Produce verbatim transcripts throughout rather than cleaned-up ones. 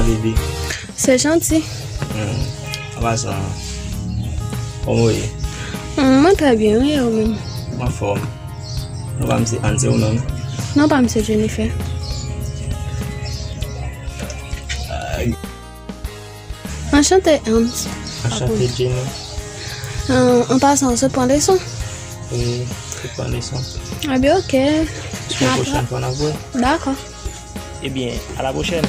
Baby. Se janti. Hmm. An pasan, kòman w ye? Hmm, mwen trè byen, wi, e ou menm? Mwen anfòm. Non pa m se Ann, se ou menm? Non pa m se Jennifer. Ah. Anchante, Ann. Anchante, Jenny. An, an pasan, w sot pran leson? Wi, sot pran leson. Ebyen, oke. Yon pwochèn fwa n ap wè. Dakò. Ebyen, a la pwochèn.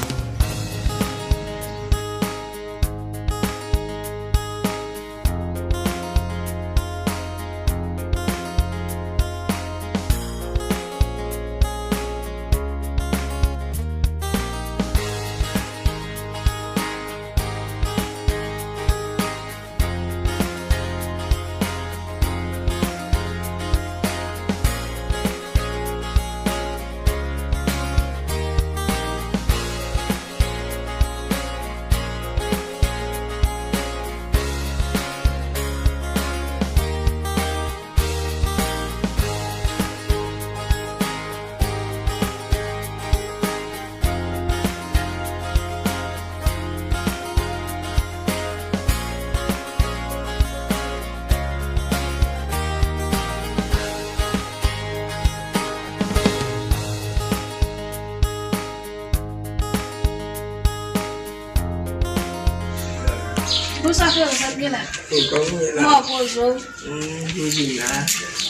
Bonswa, frè, sa byen la? Kòman w ye la? Mwen poze w. Hmm, poze la.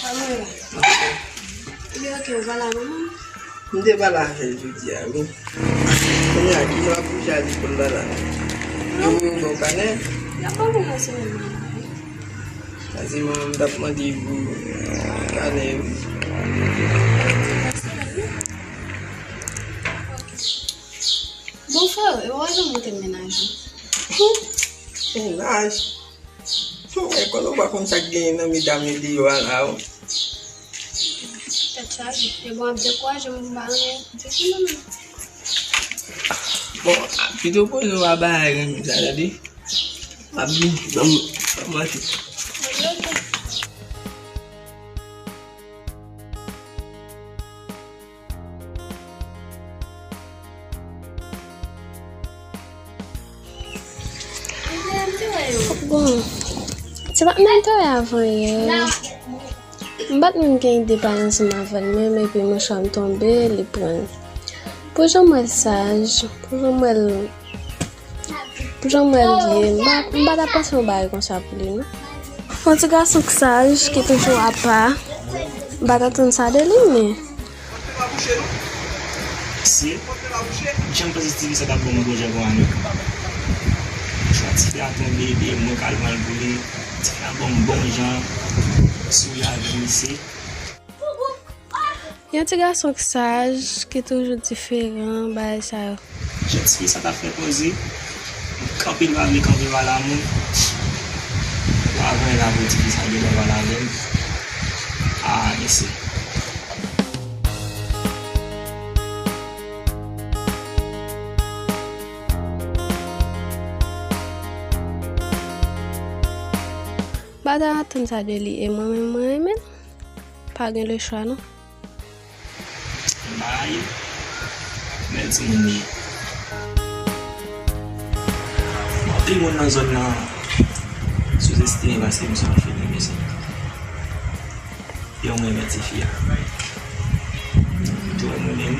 Kòman w ye la? Li oke, ou pale a manman? M te pale avè l jodi a, wi. Kounye a, ki jan pou Jazi pou l la la? Yo menm fè w kanè? Y ap ban mwen nan semèn nan la, wi. Jazi, manman m t ap mande pou kanè, wi. Bon, frè, e ou a janm montre m mennaj ou? Mennaj? Mwen konnen w pa konn sa k genyen nan medam yo deyò a la, o. Tèt chaje. E bon, ap dekouraje m, m pa renmen ditou non, menm. Bon, pito poze w a bagay renmen sa, tande. M ap vin, ban m, ban m mache. Oke, oke. Bon, se pa t menm te wè avan yè. M pa t menm gen ide pale ansanm avè l menm, epi mouchwa m tonbe, li pran l. Pou jan m wè l saj, pou jan m wè l Pou jan m wè l ye, m pa, m pa ta panse yon bagay konsa pou li, non. Yon ti gason k saj, ki toujou apa, m pa t atann sa de li, men. Mesye, m janm panse ti fi sa t ap ban m bon jan konsa, non. Mouchwa ti fi a tonbe, epi mwen k al pran l pou li, ti fi a ban m bon jan, souri avè m, mesye. Yon ti gason k saj, ki toujou diferan, bagay sa yo. Jan ti fi sa ta fè poze, m kanpe, l pa vle kanpe pa la moun. Pa vre la pou ti fi sa gen dwa pale avè m. Ah, mesye. M pa ta atann sa de li, e mwen menm, mwen renmen l. Pa gen lechwa, non. Bay, bèl timoun li ye. Bon, anpil moun nan zòn nan souzestime paske misye yon fini, mesye. Yo, mwen renmen tifi a. M tou renmen li.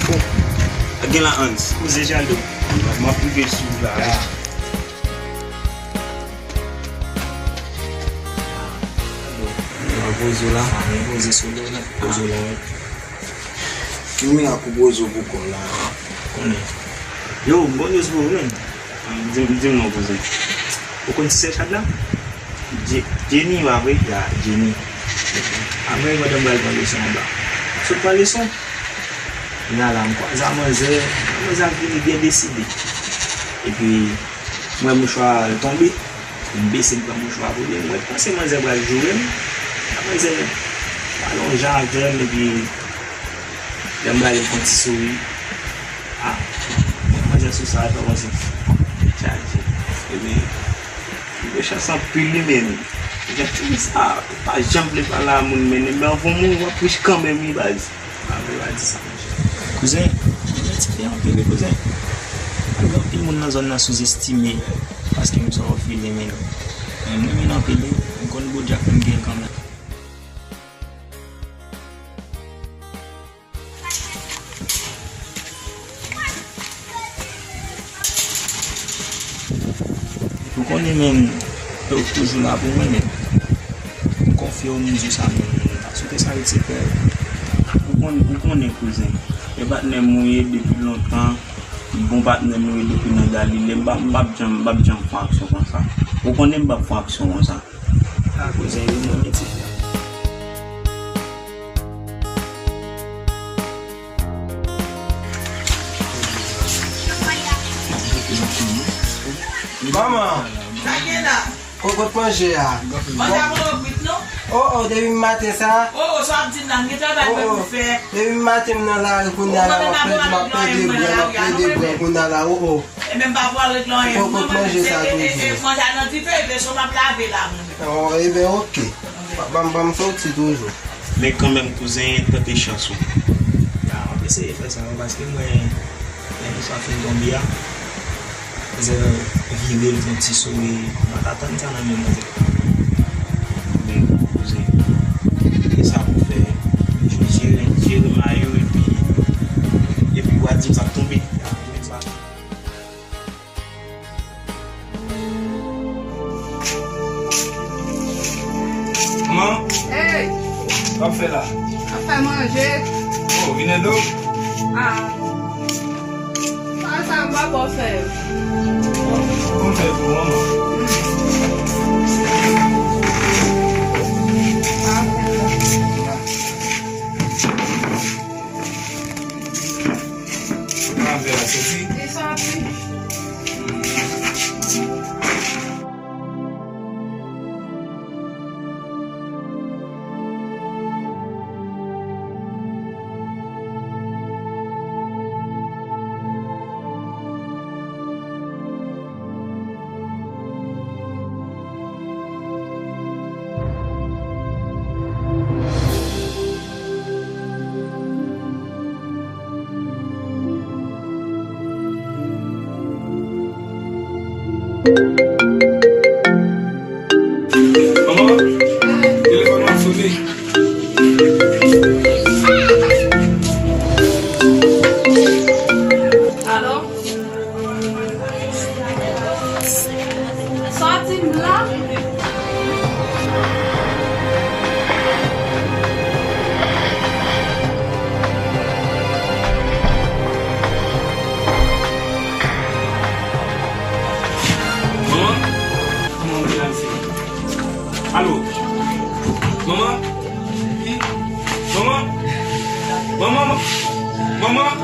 Bon, gen la Hans. Kouzen Jado. M ap rive sou la. Mwen poze w la. Mwen poze sou do la. Poze w la. Ki mirak ou poze w pou kò la? Konnen. Yo, m gon news pou ou, menn. Di m, di m non, kouzen. Ou konn ti sè Chad la? Je-, Jenny, pa vre? Ya, Jenny. Apre, pandan m pral pran leson anba. M sot pran leson. Kounye a la, m kwaze a manzè. Manzè ap vini byen deside. Epi, m wè mouchwa l tonbe. M bese, m pran mouchwa pou li. M wè, panse manzè pral joure m. Manzè alonje avè m, epi lè m gade l fè yon ti souri. Ah, manzè sou sa, sa panse chaje. Epi, li gen chans anpil li menm. Jan ti fi sa pa janm vle pale a moun, men, men anvan w mouri, w ap rich kanmenm, wi, baz. Pa vle pa di sa, monchè. Kouzen, men ti fi anpil, wi, kouzen. Gen anpil moun nan zòn nan souzestime paske m se yon orfelin, men, men m renmen l anpil, wi. M konn bon djab m gen kanmenm. Ou konnen, men, yo toujou la pou mwen, men. M konfye w, m di w sa, men, pa sou te sa, wi, se frè. Ou konnen, ou konnen, kouzen. E patnè m ou ye depi lontan, bon patnè m ou ye depi nan Galile. M p ap, m p ap janm, m p ap janm fè aksyon konsa. Ou konnen m p ap fè aksyon konsa. A, kouzen, yo mwen mete. Manman! Sa gen la? Kokot manje a. Manje a poko kwit non. O, o, depi maten sa. O, o, sa w ap di m la, m gen travay mwen pou fè. Depi maten m nan lari kounye a la, m ap plede, m ap plede bwè, m ap plede bwè kounye a la, o, o. Ebyen, m pa pral regle anyen. Kokot manje sa toujou. Manje a nan dife, ebyen, se w m ap lave la, mwen. O, ebyen, oke. Ban m, ban m soti toujou. Men kanmenm, kouzen, tante chans ou. Ya, m ap eseye fè sa, wi, paske mwen, lè nou sa fin tonbe a, kouzen vire l fè yon ti souri, m pa t atann sa nan men mwen. Men, kouzen, e sa pou fè, jere, jere mayo, epi, epi w a di m sa k tonbe. Ya, men sa. Manman? Hey! Sa w ap fè la? Ap fè manje. O, vin ede w? A. Pa sa, m pa bò fè yo. Bon, fè pou manman. Avè a soti. Li soti. Manman, telefòn nan sone. Alo? Sòti m la. Manman? Manman, m te la, mesye. Alo? Manman? Manman? Manman? Manman? Manman?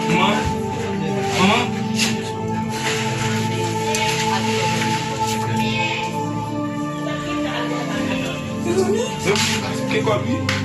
Manman? Manman? Mezanmi, se kòb wi.